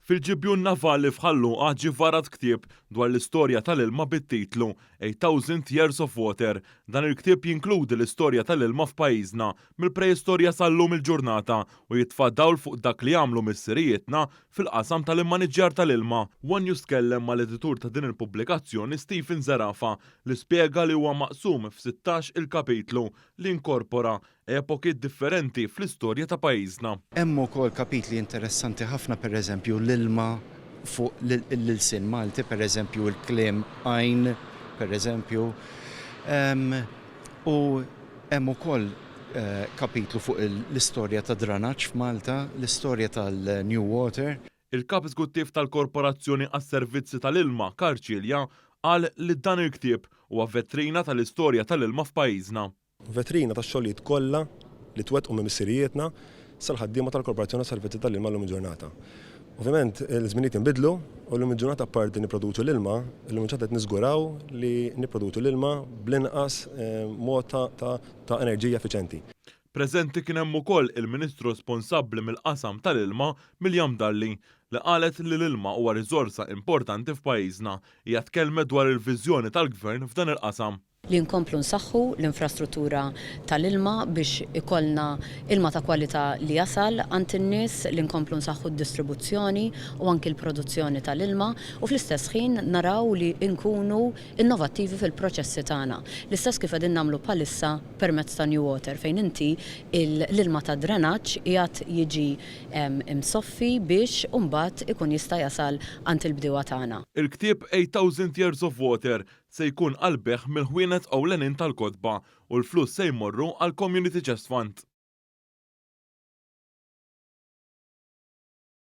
Fil-ġibjun navali f'Ħal Luqa ġie varat ktieb dwar l-istorja tal-ilma bit-titlu 8000 Years of Water. Dan il-ktieb jinkludi l-istorja tal-ilma f'pajjiżna mill-preistorja sal-lum il-ġurnata u jitfa' dawl fuq dak li għamlu missirijietna fil-qasam tal-immaniġġjar tal-ilma. One News tkellem mal-editur ta' din il-pubblikazzjoni Stephen Zerafa li spjega li huwa maqsum f'16 il-kapitlu li jinkorpora epoki differenti fl-istorja ta' pajjiżna. Hemm ukoll kapitli interessanti ħafna, pereżempju l-ilma fuq l-ilsien Malti, pereżempju l-kliem għajn, pereżempju. U hemm ukoll kapitlu fuq l-istorja tad-dranaġġ f'Malta, l-istorja tal-New Water. Il-Kap Eżekuttiv tal-Korporazzjoni għas-Servizzi tal-Ilma, Karl Cilia, qal li dan il-ktieb huwa vetrina tal-istorja tal-ilma f'pajjiżna. Vetrina tax-xogħlijiet kollha li twettqu minn missirijietna sal-ħaddiema tal-Korporazzjoni għas-Servizzi tal-Ilma llum il-ġurnata. Ovvjament, il-żminijiet inbidlu u llum il-ġurnata apparti nipproduċu l-ilma, illum il-ġurnata qed niżguraw li nipproduċu l-ilma bl-inqas mod ta' enerġija effiċenti. Preżenti kien hemm ukoll il-Ministru responsabbli mill-qasam tal-ilma Miriam Dalli li qalet li l-ilma huwa riżorsa importanti f'pajjiżna. Hija tkellmet dwar il-viżjoni tal-Gvern f'dan il-qasam. Li nkomplu nsaħħu l-infrastruttura tal-ilma biex ikollna ilma ta' kwalità li jasal għand in-nies, li nkomplu nsaħħu d-distribuzzjoni u anki l-produzzjoni tal-ilma u fl-istess ħin naraw li nkunu innovattivi fil-proċessi tagħna. L-istess kif qegħdin nagħmlu bħalissa permezz ta' New Water fejn inti l-ilma tad-drenaġġ qiegħed jiġi msoffi biex imbagħad ikun jista' jasal għand il-bdiewa tagħna. Il-ktieb 8000 Years of Water se jkun għall-bejgħ mill-ħwienet ewlenin tal-kotba u l-flus se jmorru għall-Community Chest Fund.